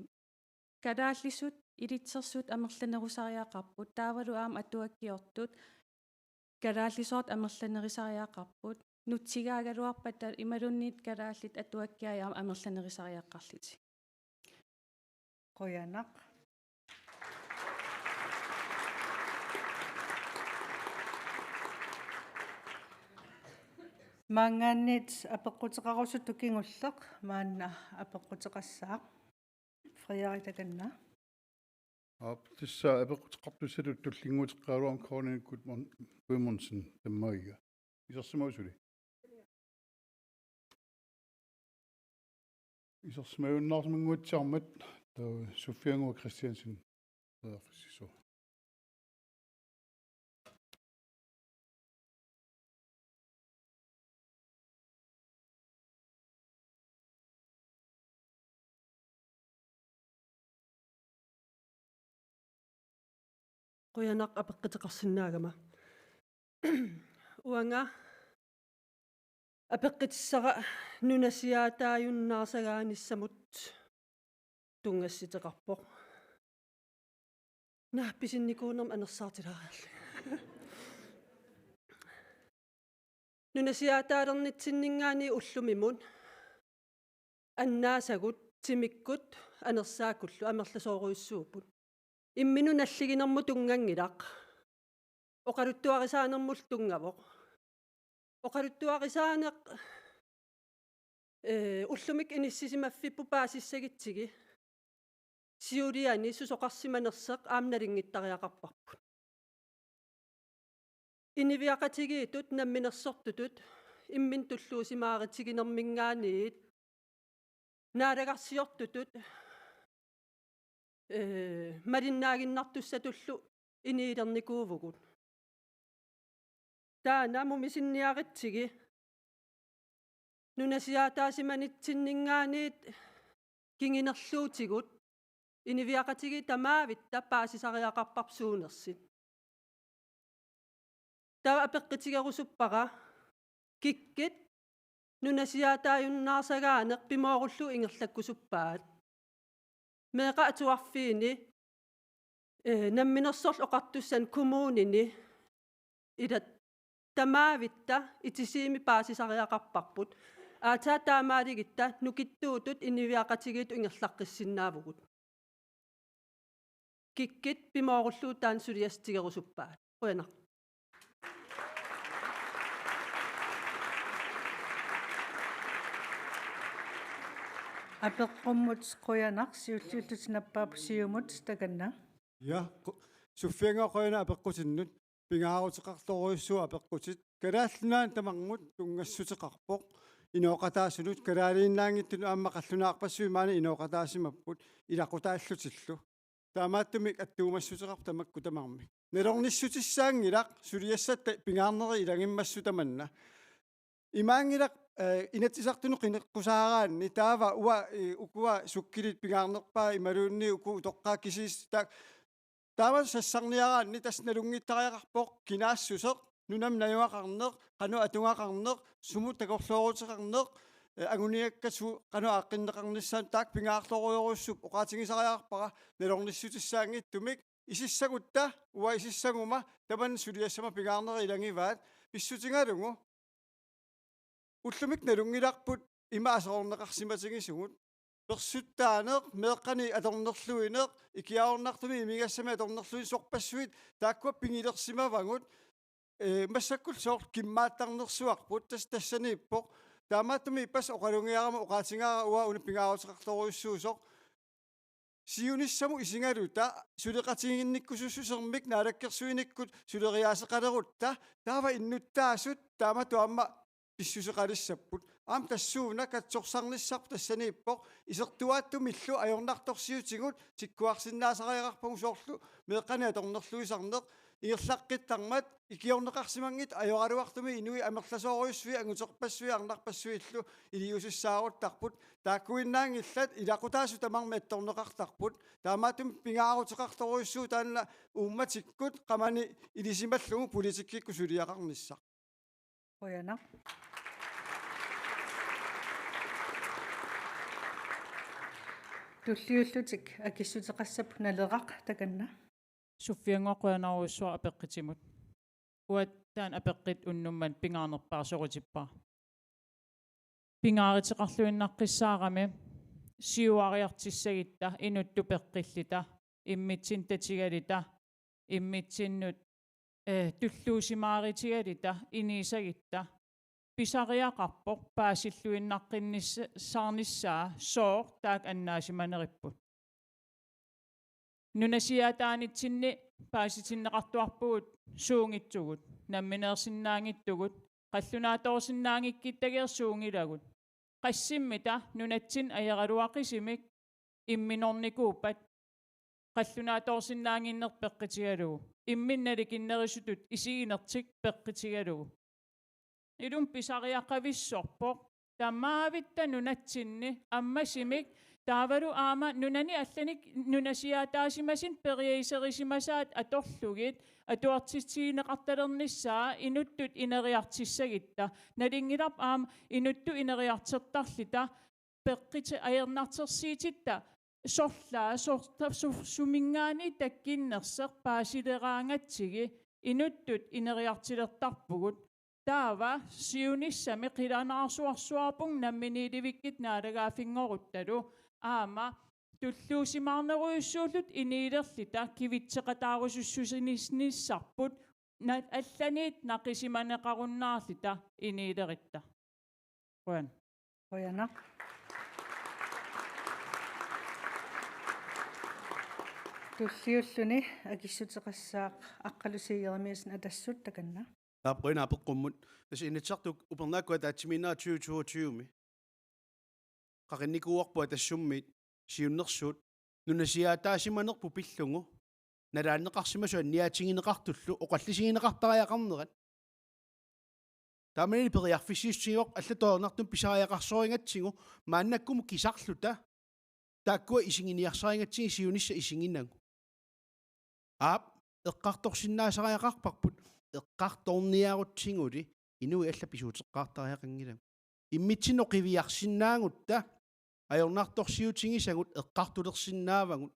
kalaallisut ilitsersuut amerlanerusariaqarput, taavalu aamma atuakkiortut kalaallisoortut amerlanerusariaqarput, nutsigaagaluarpata imaluunniit kalaallit atuakkiai aamma amerlanerusariaqarlutik. Qujanaq. Maanngaanniit apeqquteqarusutut kingulleq maanna apeqquteqassaaq. Frederik takanna. Aap, tassa apeqquteqartussatut tullinnguuteqqaaraluarama Karoline Gudmund-, Gudmundsen tammaviga. Isersimavit suli? Isersimajunnaarsimanguatsiarmat, taava Sofia Ngua Christiansen periarfississuaq. Qujanaq apeqquteqarsinnaagama. Uanga apeqqutissara nunasiaataajunnaarsagaanissamut tunngassuteqarpoq. Naa, pisinnikuunermik anersaartilaariarlunga. Nunasiaataalernitsinninngaanniit ullumimut annaasagut timikkut anersaakkullu amerlasoorujussuupput. Imminut nalliginermut tunnganngilaq. Oqaluttuarisaanermullu tunngavoq. Oqaluttuarisaaneq, eh, ullumikkut inissisimaffipput paasissagutsigit siuliani susoqarsimanersoq aamma nalunngittariaqarparput. Inuiaqatigiittut namminersortutut imminut tulluusimaarutiginerminngaanniit naalagarsiortutut, eh, malinnaaginnartussatullu inuulernikuuvugut. Taanna mumisinniaritsigit nunasiaataasimanitsinninngaanniit kingunerluutigut inuiaqatigiit tamavitta paasisariaqarparput suunersut. Taava apeqqutigerusuppara, kikkut nunasiaataajunnaarsagannik pimoorullugu ingerlakkusuppaat. Meeqqat atuarfiini, eh, Namminersorlutik Oqartussanit kommunini ilaat tamavitta itisuumik paasisariaqarparput. Aatsaat taamaalilluta nukittuutut inuiaqatigiittut ingerlaqqissinnaavugut. kikkut pimoorullugu taanna suliassatigerusuppaat. Qujanaq. Apeqqummut qujanaq, siulliullutit nappaapput, Siumut takanna. Ja, qu-, Suffiannguaq, qujanaq apeqqutinnut. Pingaaruteqartorujussuuvoq apeqqutit. Kalaallit Nunaanni tamarmut tunngassuteqarpoq. Inooqataasunut, kalaaliinnaanngitsunut aamma qallunaarpassuit maani inooqataasimapput ilaqutaallutillu. Taamaattumik attuumassuteqarpoq tamakku tamarmik. Nalornissutissaanngilaq suliassatta pingaarnerit ilannginnassuk tamanna. Imaanngilaq, eh, Inatsisartunut qineqqusaaraanni taava uanga, eh, ukua sukkilit pingaarnerpaat imaluunniit uku utoqqaat kisiisa ta-, taama sassarniaraanni tassa nalunngittariaqarpoq kinaassuseq, nunamut najugaqarneq, qanoq atugaqarneq, sumut takorlooruteqarneq, eh, anguniakkat su-, qanoq aaqqinneqarnissaat, taakku pingaartorujussuupput. Oqaatigisariaqarpara nalornissutissaanngitsumik, isissagutta, uanga isissaguma, tamanna suliassama pingaarnerit ilanngivaat, pissutigalugu. Ullumikkut nalunngilarput ima aserorneqarsimatigisugut. Persuttaaneq, meeqqanik atornerluineq, ikiaroornartumik imigassamik atornerluineq, sorpassuit taakkua pigilersimavagut, eh, massakkullu soorlu kimmaattarnersuarput, tas-, tassaniippoq. Taamaattumik ippassaq oqalugiarama oqaatigaara uanga una pingaaruteqartorujussuusoq. Siunissamut isigaluta, suleqatigiinnikkusussusermik naalakkersuinikkut suleriaaseqalerutta, taava innuttaasut taamatut aamma pissuseqalissapput. Aamma tassuuna katsorsarnissarput tassaniippoq, isertuaattumillu ajornartorsiutigut tikkuarsinnaasariaqarpagut, soorlu meeqqanik atornerluisarneq, ingerlaqqittarmat ikiorneqarsimanngitsoq ajoraluartumik inuit amerlasoorujussuit, anguterpassuit, arnarpassuillu iliuusissaaruttarput. Taakkuinnaanngillat, ilaqutaasut tamarmik attorneqartarput. Taamaattumik pingaaruteqartorujussuuvoq taanna uummatikkut qamani ilisimallugu politikkikkut suliaqarnissaq. Qujanaq. Tulliullutik akissuteqassapput Naleraq takanna. Suffiannguaq, qujanarujussuaq apeqqutimut. Uanga taanna apeqqut unnummat pingaarnerpaaq soqutippara. Pingaaruteqarluinnaqqissaarami siuariartissagutta, inuttut peqqilluta, immitsinnut tatigaluta, immitsinnut, eh, tulluusimaarutigaluta, inuusagutta. Pisariaqarpoq paasilluinnaqqinnis-, saarnissaa, sooq taakku annaasimaneripput. Nunasiaataanitsinni paasitinneqartuarpugut suunngitsugut, nammineersinnaanngitsugut, qallunaatoorsinnaanngikkuttagiit suunngilagut. Qassimmita nunatsinni ajoraluaqisumik imminornikuuppat qallunaatoorsinnaannginneq peqqutigalugu, imminnut nalikinnerusutut isiginertik peqqutigalugu. Ilumut pisariaqavissorpoq tamaavitta nunatsinni ammasumik, taavalu aamma nunani allanik nunasiaataasimasut periuserisimasaat atorlugit atuartitsigineqartalernissaa inuttut ineriartissagutta. Nalunngilarput aamma inuttut ineriartortarluta peqqut-, ajornartorsiutitta sorlaa, sorta-, su-, suminngaanniit takkunnersoq paasileraangatsigit inuttut ineriartulertarpugut. Taava siunissami qilanaarsuarsuarpugut namminiilivikkutta naalagaaffinngoruttalu, aamma tulluusimaarnerujussuulluta inuulerluta kivitseqataarusussusinis-, nissarput na-, allaniit naqisimaneqarunnaarluta inuulerutta. Qujan. Qujanaq. Tulliulluni akissuteqassaaq Aqqalusi Jeremiassen Atassut takanna. Taava qujanaq apeqqummut. Tassa Inatsisartut upernaakkut ataatsimiinnerat tyve toogtyve-mi. Qaqinnikuuarput Atassummiit siunnersuut nunasiaataasimanerput pillugu nalaanneqarsimasut anniaatigineqartullu oqallisigineqartariaqarnerat. Taamani periarfissiissutigaarput allatut ajornartumik pisariaqarsorigatsigu maannakkumut kisarluta taakkua isiginiarsarigatsigit siunissaq isiginagu. Aap, eqqartorsinnaasariaqarparput, eqqartorniarutsiguli inuit allat pisuuteqqaartariaqanngilagut. Immitsinnut qiviarsinnaagutta ajornartorsiutigisagut eqqartulersinnaavagut.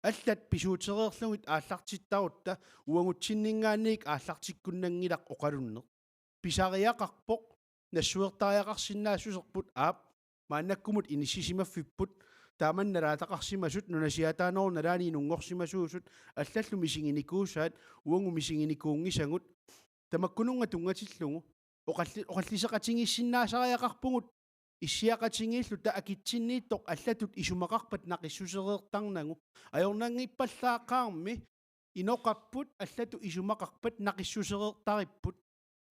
Allat pisuutereerlugit aallartittarutta uagutsinninngaanniit aallartikkunnanngilaq oqalunneq. Pisariaqarpoq, nassuertariaqarsinnaassuserput, aap, maannakkumut inissisimaffipput, taamani nalaataqarsimasut, nunasiaataanerup nalaani inunngorsimasuusut, allallu misiginikuusaat, uagut misiginikuunngisagut, tamakkununnga tunngatillugu, oqalli-, oqalliseqatigiissinnaasariaqarpugut, issiaqatigiilluta akitsinniittoq allatut isumaqarpat naqissusereertarnagu, ajornanngippallaaqaarmi, inoqarput allatut isumaqarpat naqissusereertaripput.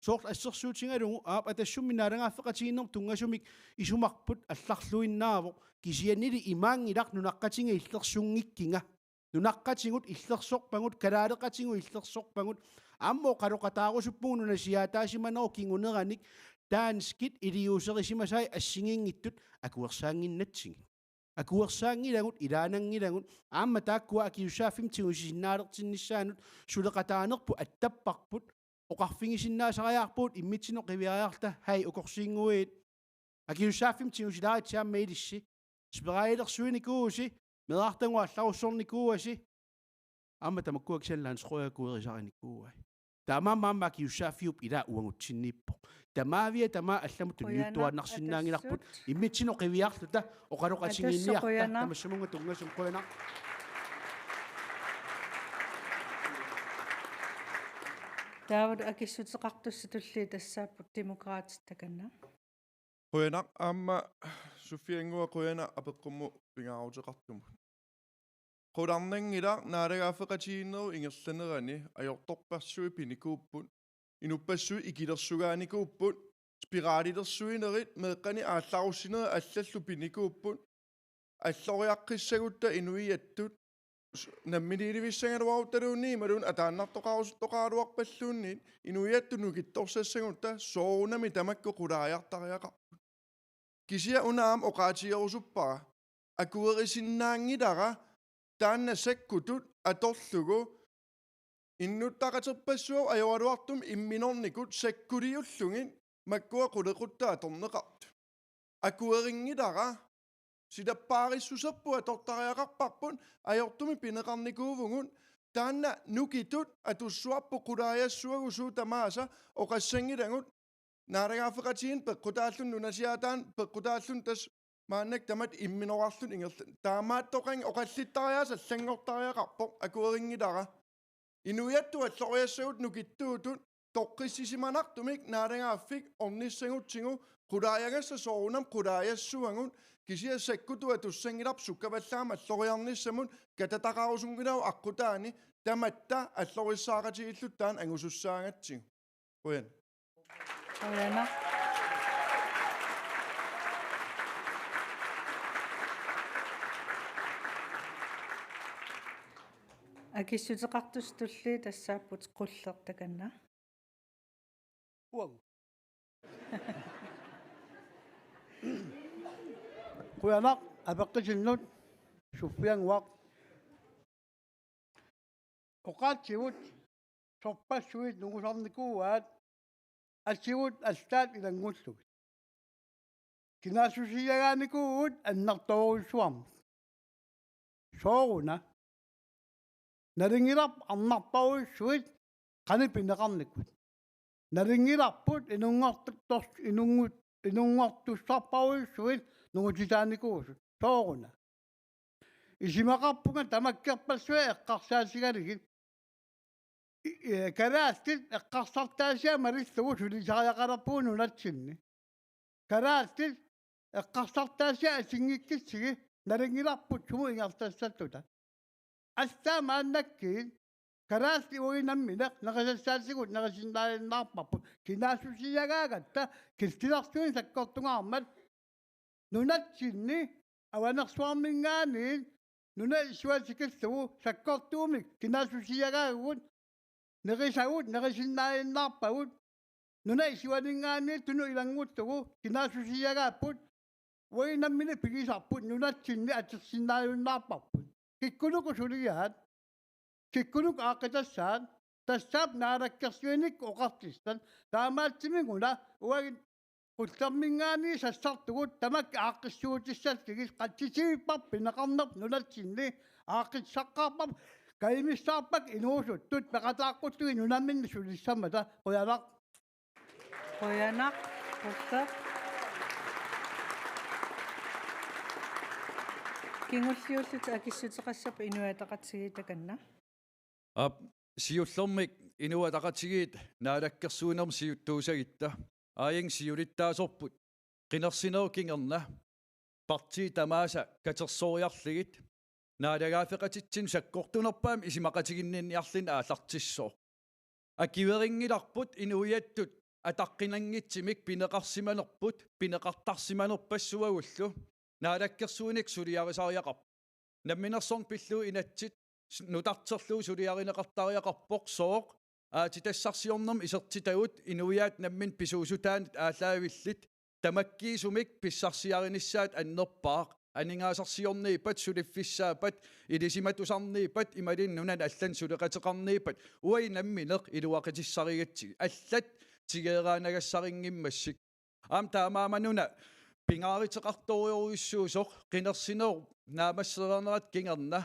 Soorlu assersuutigalugu aap Atassummi naalagaaffeqatigiinnermut tunngasumik isumarput allarluinnaavoq, kisiannili imaanngilaq nunaqqatigiit illersunngikkiga. Nunaqqatigut illersorpagut, kalaaleqatigut illersorpagut, aamma oqaloqataarusuppugut nunasiaataasimanerup kinguneranik danskit iliuuserisimasai assigiinngitsut akuersaannginnatsigit. Akuersaanngilagut, ilaananngilagut, aamma taakkua akisussaaffimmik tigusinnaalersinnaanerput suleqataanerput attapparput, oqarfigisinnaasariaqarpugut immitsinnut qiviariarluta: Hej, ukorsiinnguit. Akisussaaffimmik tigusilaaritsi aamma ilissi. Spiralilersuinikuusi, meerartagut allarussornikuuasi. Aamma tamakkua kisianni landsrådi akuerisarinikuuai. Taamaammat aamma akisussaaffiup ilaa uagutsinniippoq. Tamaavia tamaat allamut tunniuttuaannarsinnaanngilarput. Qujanaq, Atassut. Immitsinnut qiviarluta oqaloqatigiinniarta. Atassut, qujanaq. Tamassumunga tunngasumik qujanaq. Taavalu akissuteqartussat tulliit tassaapput Demokraatit takanna. Qujanaq aamma Sufiannguaq, qujanaq apeqqummut pingaaruteqartumut. Qularnanngilaq, naalagaaffeqatigiinnerup ingerlanerani ajortorpassuit pinikuupput, inuppassuit ikilersugaanikuupput, spiralilersuinerit, meeqqanik aallarussinerit allallu pinikuupput, alloriaqqissagutta inuiattut s-, namminiilivissagaluaruttaluunniit imaluunniit ataannartoqarusuttoqaraluarpalluunniit inuiattut nukittorsassagutta soorunami tamakku qulaajartariaqarput. Kisianni una aamma oqaatigerusuppara, akuerisinnaanngilara taanna sakkutut atorlugu innuttaqaterpassuit ajoraluartumik imminornikut sakkuliullugit makkua qulequttat atorneqartut. Akuerinngilara, silappaarissuserput atortariaqarparput, ajortumik pineqarnikuuvugut, taanna nukitut atussuarput qulaajassuagut suut tamaasa, oqassanngilagut, naalagaaffeqatigiinneq peqqutaalluni, nunasiaataanni peqqutaalluni, tassa maannakkut tamatta imminorarluni ingerla-, taamaattoqanngilaq, oqallittariaaseq allanngortariaqarpoq, akuerinngilara. Inuiattut alloriassagut nukittuutut toqqissisimanartumik naalagaaffik ornissagutsigu qulaajagassaq soorunami qulaajassuagut, kisianni sakkutut atussanngilarput sukkavallaamik alloriarnissamut, katataqarusunngilagut aqqutaani, tamatta allorissaqatigiilluta taanna angusussaagatsigu. Qujan. Qujanaq. Akissuteqartussat tulliit tassaapput Qulleq takanna. Uagut. Qujanaq apeqqutinnut, Sufiannguaq. Oqaatsivut sorpassuit nungusarnikuuaat, assigiinngitsut allaat ilanngullugit. Kinaassusiagaanikuuvugut annertoorujussuarmik. Sooruna? Nalunngilarput arnarparujussuit qanoq pineqarnikut. Nalunngilarput inunngortu-, tors-, inunngut-, inunngortussarparujussuit nungutitaanikuusut. Sooruna? Isumaqarpunga tamakkerpassuit eqqarsaatigalugit. I-, i-, kalaallit eqqarsartaasiat malillugu sulisariaqalerpugut nunatsinni. Kalaallit eqqarsartaasiat atinngikkussigi nalunngilarput sumut ingerlassallutalu. Allaat maannakkut kalaallit uagut nammineq nerisassaatigut nerisinnaajunnaarparput, kinaassusiagaagatta killilersuineq sakkortungaarmat. Nunatsinni Avanersuarminngaanniit nunap isuata tikillugu sakkortuumik kinaassusiagaagut, nerisagut nerisinnaajunnaarpagut. Nunap isuaninngaanniit tunut ilanngullugu kinaassusiagaapput, uagut nammineq pigisarput nunatsinni atorsinnaajunnaarparput. Kikkunuku suliaat? Kikkunuku aaqqitassaat? Tassaapput naalakkersuinikkut oqartussat. Taamaattumik una uagut Qullerminngaanniit sassartugut tamakku aaqqissuutissallugit, qatsitigippara pineqarnerput nunatsinni, aaqqissaqqaarpara, kajumissaarpakka inuusuttut peqataaqqullugit nunaminnut sulissammata. Qujanaq. Qujanaq, Qulleq. Kingulliullutik akissuteqassapput Inuit Ataqatigiit takanna. Aap, siullermik Inuit Ataqatigiit naalakkersuinermi siuttuusagitta. Aajuna siulittaasorput qinersinerup kingorna partiit tamaasa katersoriarlugit naalagaaffeqatitsinnut sakkortunerpaamik isumaqatiginninniarluni aallartissooq. Akuerinngilarput inuiattut ataqqinanngitsumik pineqarsimanerput, pineqartarsimanerpassuagullu naalakkersuinik suliarisariaqarpoq. Namminersorneq pillugu inatsit s-, nutarterlugu suliarineqartariaqarpoq sooq aatsitassarsiornermi isertitagut inuiaat namminneq pisuussutaanut aallaavillit tamakkiisumik pissarsiarinissaat annerpaaq, aningaasarsiorniippat, suliffissaappat, ilisimatusarniippat, imaluunniit nunanut allanut suleqateqarniippat, uagut namminneq iluaqutissarigatsigit. Allat tigeraanagassarinngimmagit. Aamma taamaammat una pingaaruteqartorujussuusoq qinersinerup naammassereernerata kingorna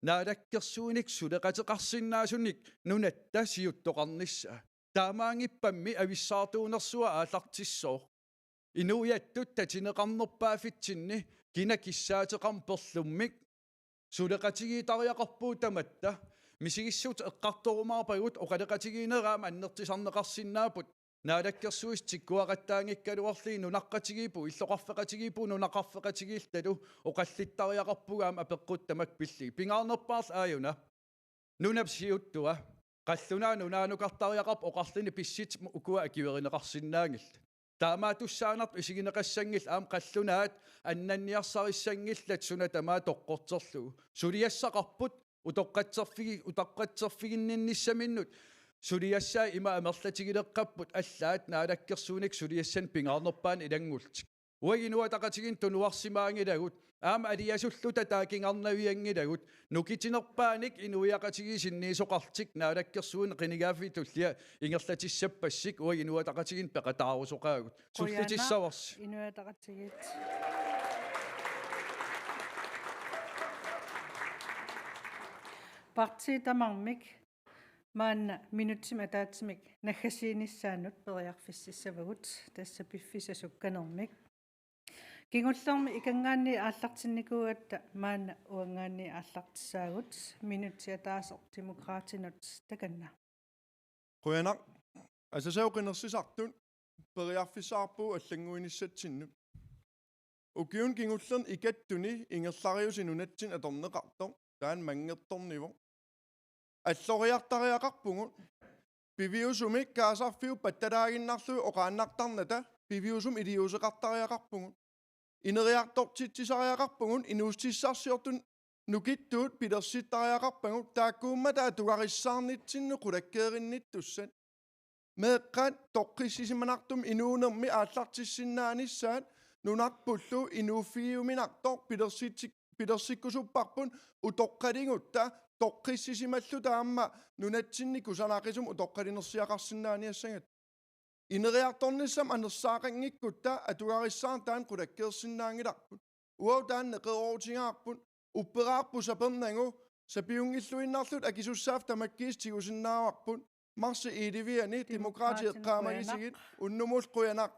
naalakkersuinik suleqateqarsinnaasunik nunatta siuttoqarnissaa. Taamaanngippammi avissaartuunersuaq aallartissooq. Inuiattut tatineqarnerpaaffitsinni kina kissaateqarnerlummik suleqatigiittariaqarpugut tamatta, misigissutsit eqqartorumaarpagut oqaloqatigiinnerat aamma annertusarneqarsinnaapput, naalakkersuisut tikkuaqattaanngikkaluarlugit nunaqqatigiipput, illoqarfeqatigiipput, nunaqarfeqatigiilluta oqallittariaqarpugut aamma apeqqut tamakku pillugit. Pingaarnerpaarlu aajuna nunap siuttua, qallunaat nunaanukartariaqarput oqarluni pissutsit ukua akuerineqarsinnaanngillat. Taamaattussaanartut isigineqassanngillat aamma qallunaat annanniarsarissanngillat suna tamaat toqqorterlugu. Suliassaqarput utoqqatserfigi-, utoqqatserfiginninnissaminnut suliassaat ima amerlatigileqqapput allaat naalakkersuinikkut suliassanik pingaarnerpaanut ilanngullutik. Uagut Inuit Ataqatigiinni tunuarsimaanngilagut, aamma aliasulluta taakkuinnarnavianngilagut, nukittunerpaanik inuiaqatigiit sinniisoqarlutik naalakkersuineq qinigaaffik tullia ingerlatissappassuk uagut Inuit Ataqatigiinni peqataarusoqaagut. Qujanaq. Sullitussavarsi. Inuit Ataqatigiit. Partiit tamarmik maanna minutsimik ataatsimik naggasiinissaannut periarfississavagut, tassa piffissaq sukkanermik. Kingullermik ikanngaanniit aallartinnikuugatta maanna uanngaanniit aallartissaagut, minutsit ataaseq Demokraatinut takanna. Qujanaq. Asasau qinersisartut periarfissaqarpugut allannguinissatsinnut. Ukiuni kingullerni ikattuni ingerlariusi nunatsinni atorneqartoq taanna manngertornivoq. Alloriartariaqarpugut. Piviusumik kaasarfiup pattalaaginnarlugit oqaannartarnata piviusumik iliuuseqartariaqarpugut. Ineriartortitsisariaqarpugut inuussutissarsiortut nukittuut pilersittariaqarpagut taakkuummata atugarissaarnitsinnut qulakkeerinnittussat. Meeqqat toqqissisimanartumik inuunermi aallartissinnaanissaat nunarpullu inuuffigiuminartoq pilersitsi-, pilersikkusupparput utoqqaligutta toqqissisimalluta aamma nunatsinni kusanaqisumik utoqqalinersiaqarsinnaaniassagat. Ineriartornissamut anersaaqanngikkutta atugarissaarneq taanna qulakkeersinnaanngilarput. Uagut taanna neqeroorutigaarput, upperaarput sapernagu, sapiunngilluinnarluta akisussaaffik tamakkiisoq tigusinnaavarput. Marsi elleve-ani Demokraatit eqqaamagisigit, unnumullu qujanaq.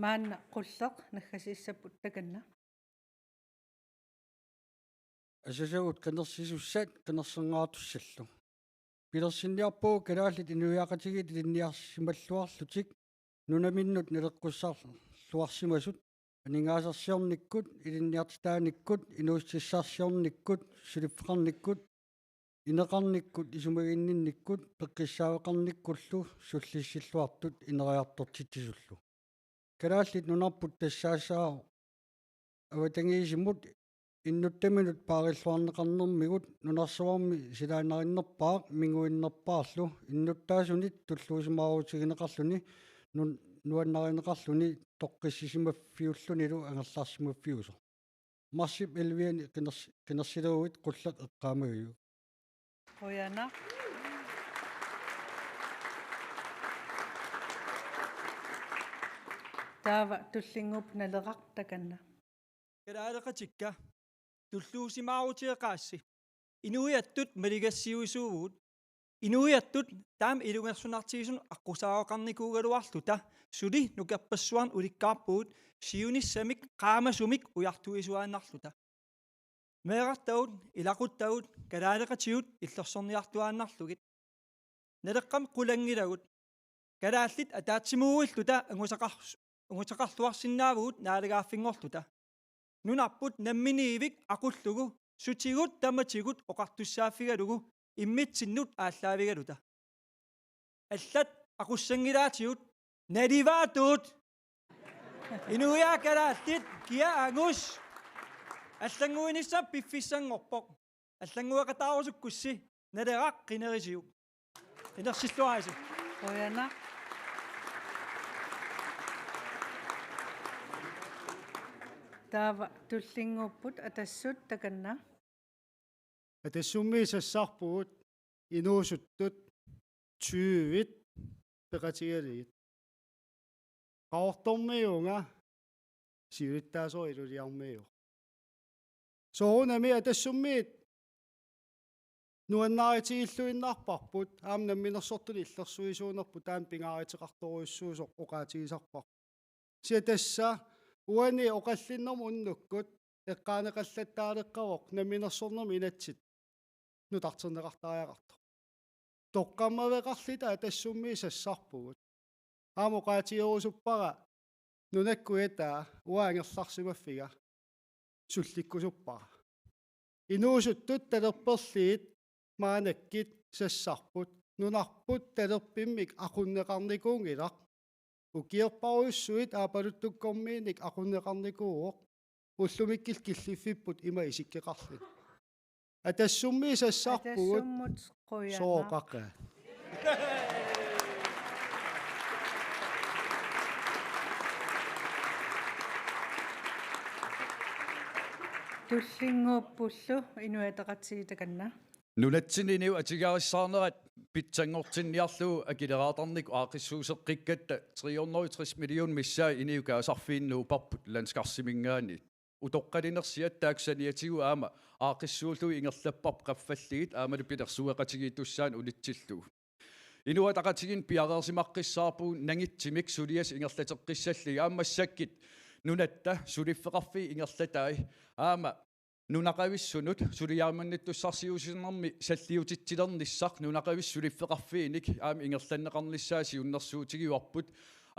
Maanna qulleq naggasiissapput takanna. Asasagut qinersisussat qinersingaartussallu. Pilersinniarpugut kalaallit inuiaqatigiit ilinniarsimalluarlutik nunaminnut naleqqussarluarsimasut, aningaasarsiornikkut, ilinniartitaanikkut, inuussutissarsiornikkut, suliffeqarnikkut, ineqarnikkut, isumaginninnikkut, peqqissaaveqarnikkullu sullissilluartut ineriartortitsisullu. Kalaallit Nunarput tassaassaaq avatangiisimut innuttaminut paarilluarneqarnermigut nunarsuarmi silaannarinnerpaaq minguinnerpaarlu innuttaasunit tulluusimaarutigineqarluni nun-, nuannarineqarluni toqqissisimaffiullunilu angerlarsimaffiusoq. Marsip elleve-ani qiners-, qinersileruit qulleq eqqaamaviuk. Qujanaq. Taava tullinnguupput Naleraq takanna. Kalaaleqatikka, tulluusimaarutigeqaassi. Inuiattut maligassiuisuuvugut. Inuiattut taama ilungersunartigisunut aqqusaagaqarnikuugaluarluta suli nukerpassuarnik ulikkaarpugut siunissamik qaamasumik ujartuisuaannarluta. Meerartagut, ilaquttagut, kalaaleqatigut illersorniartuaannarlugit. Naleqqami qulanngilagut. Kalaallit ataatsimuuilluta angusaqars-, angusaqarluarsinnaavugut naalagaaffinngorluta. Nunarput namminiivik aqullugu, sutigut tamatigut oqartussaaffigalugu, immitsinnut aallaavigaluta. Allat aqussanngilaatigut, nalivaatut! Inuiaat kalaallit, kia angus! Allannguinissaq piffissanngorpoq. Allanngueqataarusukkussi, Naleraq qinerisiuk. Qinersilluarisi. Qujanaq. Taava tullinnguupput Atassut, takanna. Atassummi sassarpugut inuusuttut tyvit peqatigalugit. Qaqortormiuunga siulittaasoq Ilulissarmiuuvoq. Soorunami Atassummiit nuannaritigilluinnarparput, aamma namminersortuni illersuisuunerput taanna pingaaruteqartorujussuusoq oqaatigisarparput. Kisianni tassa uani oqallinnermut unnukkut eqqaaneqallattaaleqqavoq namminersornermi inatsit nutarterneqartariaqartoq. Toqqammaveqarluta Atassummi sassarpugut. Aamma oqaatigerusuppara nunakkut ataa uanga angerlarsimaffiga sullikkusuppara. Inuusuttut talerperlugit maannakkut sassarput, nunarput talerpimmik aqunneqarnikuunngilaq. Ukiorparujussuit Aapaluttukkormiinik aqunneqarnikuuvoq, ullumikkut killiffipput ima isikkoqarluni. Atassummi sassarpugut. Atassummut qujanaq. Sooqaqa. Tullinnguuppullu Inuit Ataqatigiit, takanna. Nunatsinni inuit atugarissaarnerat pitsanngortinniarlugu akileraartarnikkut aaqqissuusseqqikkatta tre hundrede og tres million missaat inuit kaasarfiinnuuparput landskarsimingaanniit. Utoqqalinersiat taakku saniatigut aamma aaqqissuullugu ingerlapparput qaffallugit aammalu pilersueqatigiittussaanut unitsillugu. Inuit Ataqatigiinni piareersimaqqissaarpugut nangitsumik suliassat ingerlateqqissallugit, aamma massakkut nunatta suliffeqarfiit ingerlatai, aamma nunaqavissunut suliarimannittussarsiuussinermi salliutitsilernissaq nunaqavissut suliffeqarfiinik aamma ingerlanneqarnissaa siunnersuutigivarput.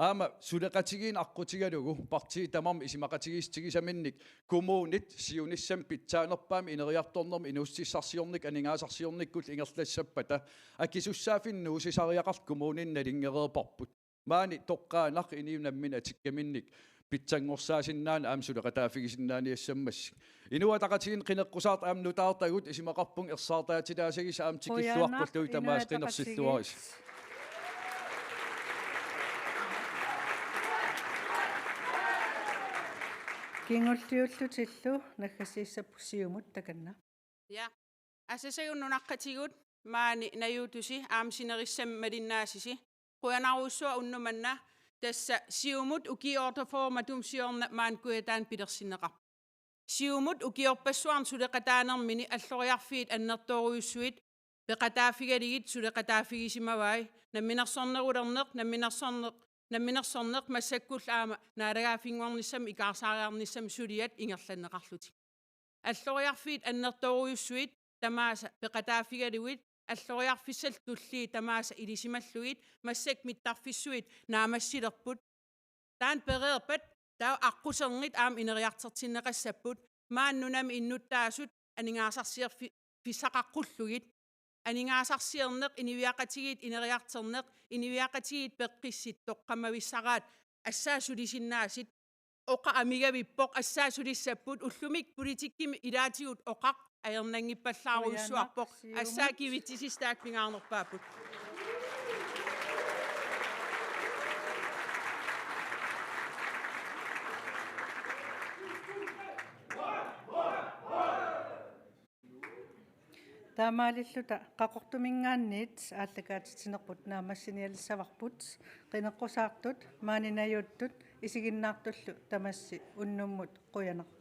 Aamma suleqatigiinneq aqqutigalugu partiit tamarmik isumaqatigiissutigisaminnik kommunit siunissami pitsaanerpaamik ineriartornermi inuussutissarsiornikkut aningaasarsiornikkullu ingerlassappata akisussaaffimmik nuusisariaqarluta kommunini nalunngereerparput. Maani toqqaannaq inuit namminneq atukkaminnik pitsanngorsaasinnaanani aamma suleqataaffigisinnaaniassammassuk. Inuit Ataqatigiinni qineqqusaartut aamma nutaartagut, isumaqarpunga ersaartaatilaassagissi aamma tikilluaqqullugu. Qujanaq, tamaasa Inuit Ataqatigiit. Qinersissuarisi. Kingulliullutillu naggasiissapput Siumut, takanna. Ja. Asasagut nunaqqatigut maani najuuttusi aamma sinerissami malinnaasusi. Qujanarujussuaq unnuk manna tassa Siumut ukiut otteogfyrre matuma siorna maani Kujataani pilersinneqarpoq. Siumut ukiorpassuarni suleqataanermini alloriarfiit annertoorujussuit peqataaffigalugit suleqataaffigisimavai, namminersornerulerneq, namminersorneq, namminersorneq massakkullu aamma naalagaaffinngornissamut ikaarsaariarnissamut suliat ingerlanneqarlutik. Alloriarfiit annertoorujussuit tamaasa peqataaffigalugit alloriarfissallu tulliit tamaasa ilisimallugit massakkut mittarfissuit naammassilerput. Taanna pereerpat taava aqqusernit aamma ineriartortinneqassapput, maani nunami innuttaasut aningaasarsiorfi-, fissaqaqqullugit. Aningaasarsiorneq, inuiaqatigiit ineriartorneq, inuiaqatigiit peqqissut toqqammavissaraat assaat sulisinnaasut. Oqaq amigavippoq, assaat sulissapput, ullumikkut politikkimi ilaatigut oqaq ajornanngippallaarujussuarpoq. Qujanaq, Siumut. Assaat kivitsisissaq taakku pingaarnerpaapput. Taamaalilluta Qaqortuminngaanniit aallakaatitsinerput naammassinialissavarput, qineqqusaartut maani najuuttut isiginnaartullu tamassi unnummut qujanaq.